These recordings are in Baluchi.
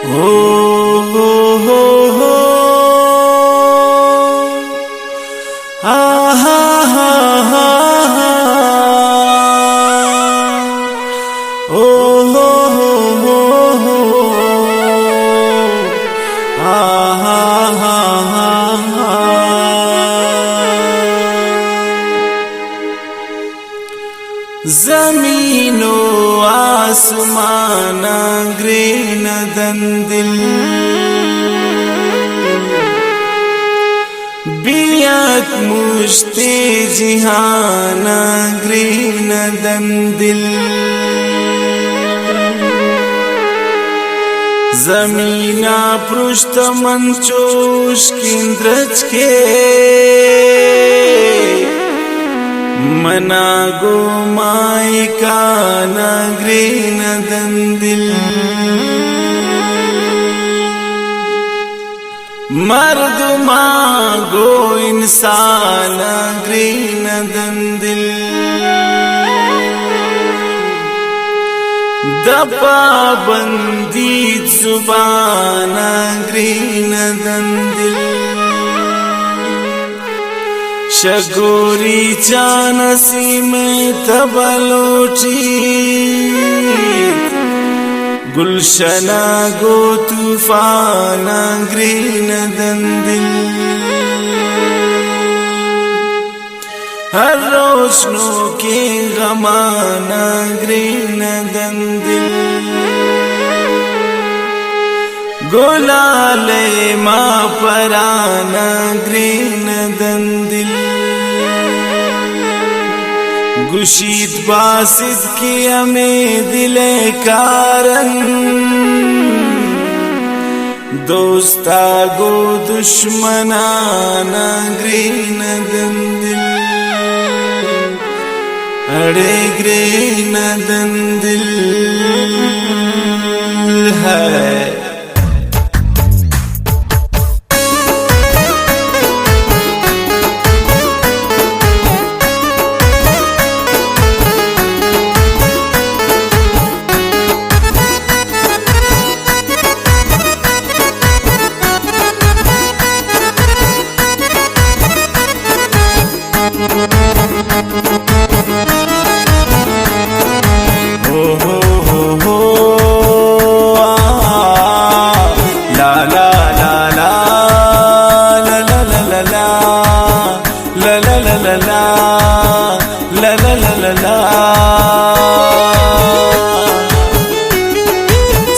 او ہو ہو ہو۔ آ ہا ہا ہا ہا۔ او ہو ہو ہو ہو۔ آ ہا ہا ہا ہا۔ زمین و آسمان ءَ گرین دن دل، بیت مشتے جہان ءَ گرین دن دل۔ زمین ءَ پرشت من چوش کندرچ کے، منا گو مائکان ءَ گرین دن دل۔ مردما گو انسان ءَ گرین دن دل۔ دپا بندیت زبان ءَ گرین دن دل۔ شگوری چان سیم تب لوٹی، گلشن ءَ گو طوفان ءَ گرین دن دل۔ ہر روچ نوکیں غمان ءَ گرین دن دل۔ گلالے ما پران ءَ گرین دن دل۔ گشیت باسط کہ ہمے دل ءِ کارن، دوستا گو دشمنان ءَ گرین دن دل۔ اڑے گرین دن دل ہے۔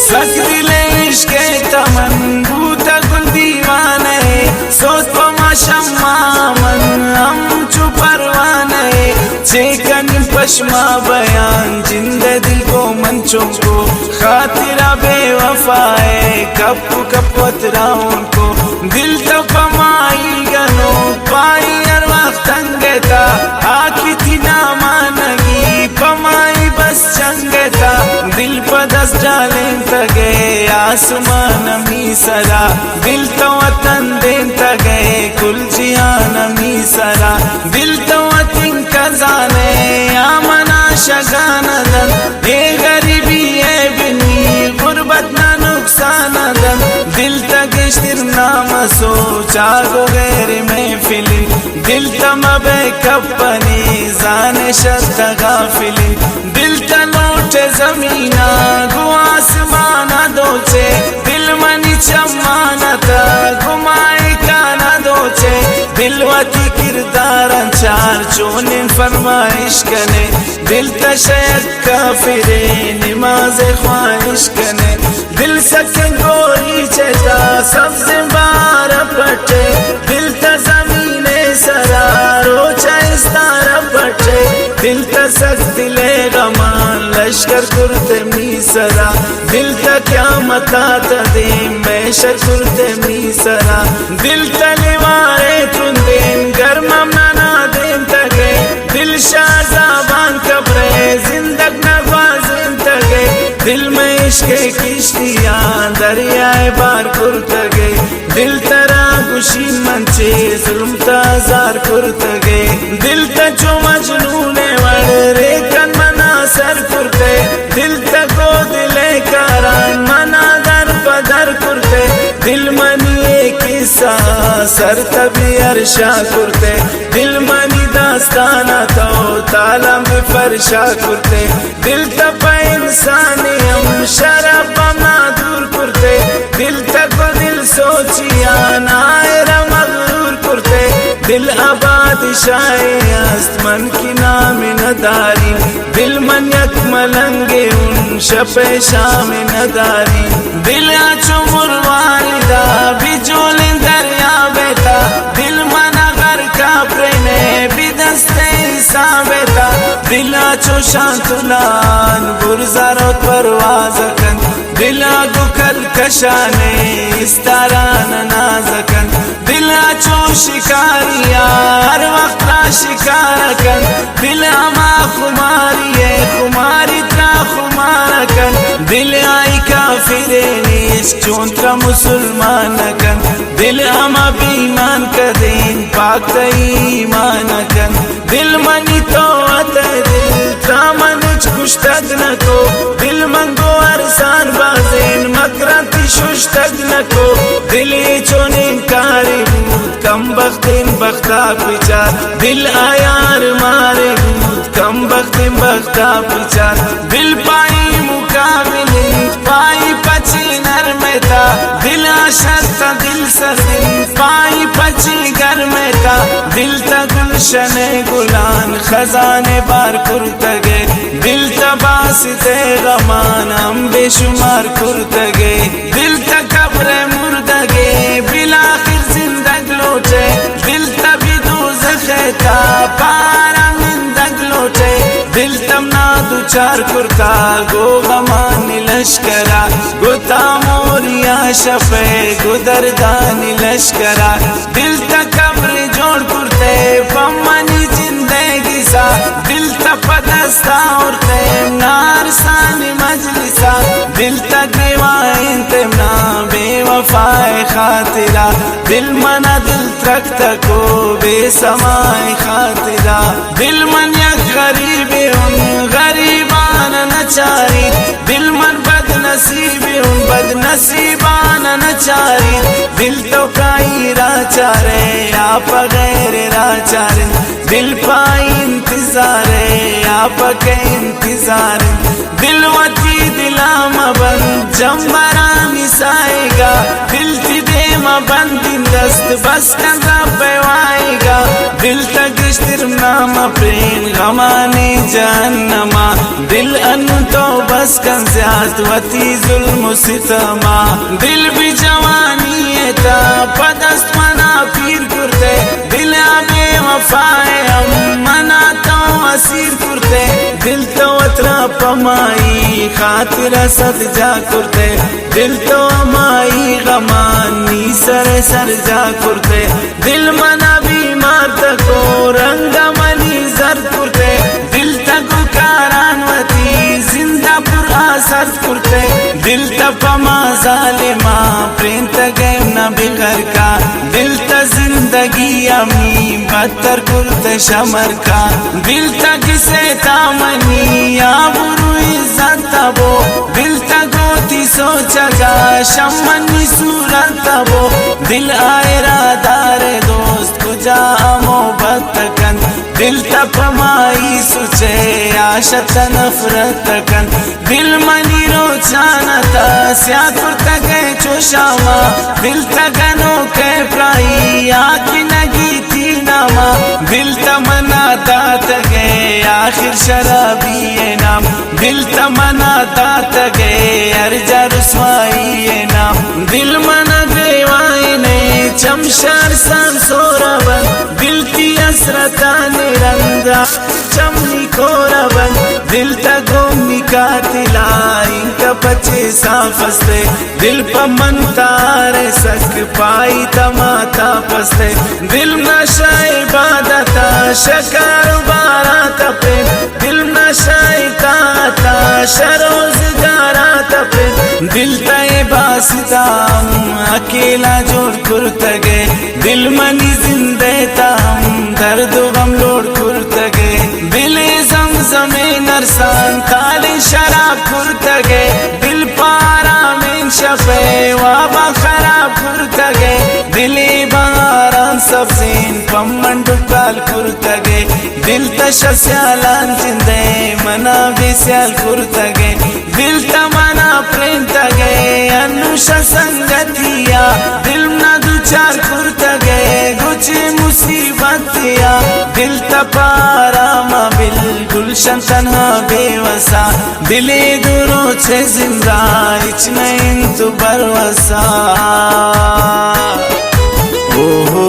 سک دل عشق ءِ تمن بوتگ گل دیوانہ ءَ، سوت پہ ما شما من ہم چو پروانہ ءَ۔ چے کنیں پشما بیان جند ءِ دل کو من چنکو، خاطر ءَ بے وفا ءَ کپ کپ وت راون کو۔ دل تو پہ مائی گنوک پائی ہر وقت تنگ ءَ تا، آ کہ تئی نامانگی پہ مائی بس چنگ ءَ تا۔ دل پہ دست جالینتگ ءَ آسمان ہمی سرا، دل تو وطن دینتگ ءَ کل جہان ہمی سرا۔ دل تو وطن کزانے آ منا شگان دنت، اے غریبی ءِ بنی غربت نا نقصان دنت۔ دل تا گیشتر نام سوچ آ گو غیر محفلی، دل تا مبے کپنی زان شت غافلی۔ دل تا لوٹ زمینا گو آسمانا دوچے، دل منی چمانا تا گو مائکانا دوچے۔ دل وتی کرداران چار چونیں فرمائش کنے، دل تا شاید کافرے نماز خواہش کنے۔ دل سکیں گوری چہ تا سبز بار پٹے، دل تا زمین سرا روچ استار پٹے۔ دل تا سک دل غمان لشکر کرتے می سرا، دل تا قیامت تا دیم محشر کرتے می سرا۔ دل تا لیوارے تندین گرمم ننا دیم تگے، دل شاہ زابان قبرے زندگ نگوازین تگے۔ دل میں عشق کشتیاں دریائے بار کرتگے۔ دل ترا گوشی من چے ظلم تا زار کرتگے۔ دل تا چو مجنون وڑ ریکن منا سر کرتے۔ دل تا گو دل کاران منا در پہ در سر تبی ارشا کرتے، دل منی داستانا تو تالم بفرشا کرتے۔ دل تپ انسانی ہم شراب ما دور کرتے، دل تک دل سوچیا نائر مغرور کرتے۔ دل آ بادشاہ است من کی نام نداری، دل من یک ملنگے ان شپ شام نداری۔ دل آ چو مرواری دا بجولیں دریا بیتا، دل من غرقا پرینے بی دست حساب بیتا۔ دل آ چو شانتلان برزا روت پرواز کن، دل آ گو کل کشانے استاران ناز کن۔ دل آ چو شکاریا ہر وقت را شکار کن، دل ہما خماری ہے خماری ترا خمار کن۔ دل آئی کافر نیست چون ترا مسلمان کن، دل ہما بیمان کدین پاک تئی ایمان کن۔ دل منی تو ات دل ترا من ہچ کشتگ نکو، دل من گو ارسان بازین مکران تی ششتگ نکو۔ دل چونین کاری بود کم بختین بختا پچار، دل آیار مارے بود کم بختین بختا پچار۔ دل پائی مقابل پائی پچی نرمتا، دل آ شرط دل سردین پائی پچی گرمتا۔ دل تا گلشن گلان خزانے بار کرتگے، دل تا باسط غمان ہم بے شمار کرتگے۔ دل تا قبر مردگے بلاخر زندگ لوٹے، دل تا بھی دوزخ تا پارا نندگ لوٹے۔ دل تم نا دوچار کرتا گو غمانی لشکرا، گو تا موریا شپے گو دردانی لشکرا۔ دل تا قبر جوڑ کرتے پمنی زندگی سا، دل تا پدستا اورتے نارسانی مجلسا۔ دل تا گریوائیں تمنا بے وفائے خاطرا، دل منا دل ترک تکو بے سمائے خاطرا۔ دل من یک غریب ہوں غریبان نچاری، دل من بد نصیب ہوں بد نصیبان نچاری۔ دل تو کائی را چارے آپ غیر را چارے، دل پائی انتظارے آپ کے انتظارے۔ دل وتی دلا مبند جمبرانی سائیگا، دل تی دیما بندین دست بس کن رب وائیگا۔ دل تا گشتر نام پرین غمانی جہنما، دل ان تو بس کن زیاد وتی ظلم و ستما۔ دل بھی جوانی تا پدست منا پیر کرتے، دل بے وفائے ہم منا تو اسیر کرتے۔ دل تو اترا پمائی خاطر صد جا کرتے، دل تو ہمائی غمانی سر سر جا کرتے۔ دل منا بیمار تکو رنگ منی زرد کرتے، دل تکو کاران وتی زندہ پر آسرد کرتے۔ دل تا پما ظالما پرینتگے نہ بغیر کا، دل تا زندگی امی بدتر کرتے شمر کا۔ دل تا کسے تا منی آبرو عزت تبو، دل تا گوتی سوچگا شمنی صورت تبو۔ دل آئرا دار دوست کجا محبت کن، دل تا پمائی سوچے آشت نفرت کن۔ دل منی روچان تا سیاہ کرتگے چو شاما، دل تا گنوکے پرائی آکی نگی تی ناما۔ دل تا منا داتگے آخر شرابی نام، دل تا منا داتگے ہر جا رسوائی نام۔ دل منا گریوائنے چمشار سان سورا بند، دل تی حسرتانی رندا چمنی کورا بند۔ دل تا گومی قاتلا انکا پچے صاف استے، دل پہ من تارے سک پائی تما تاپ استے۔ دل نشہ عبادتا شکار بارا تپے، دل نشہ اطاعتا شروزگارا تپے۔ دل تئے باستا ہم اکیلا جوڑ کرتگے، دل منی زندے تا ہم درد و غم لوڑ کرتگے۔ دلے زمزمے نرسان تالیں شراب کرتگے، دل پارامیں شپے وابا خراب کرتگے۔ دلے بہارا سبزین پمن ڈکال کرتگے، دل تش سیالان جندے منا بے سیال کرتگے، دل تمنا پرینتگے، انوش سنگتیا دل نا دوچار کرتگے، گچے مصیبتیا دل تپارا ما بل گلشن تنہا بے وسا، دلے دو روچ زندہ ہچ نہ انت بھروسہ۔ او ہو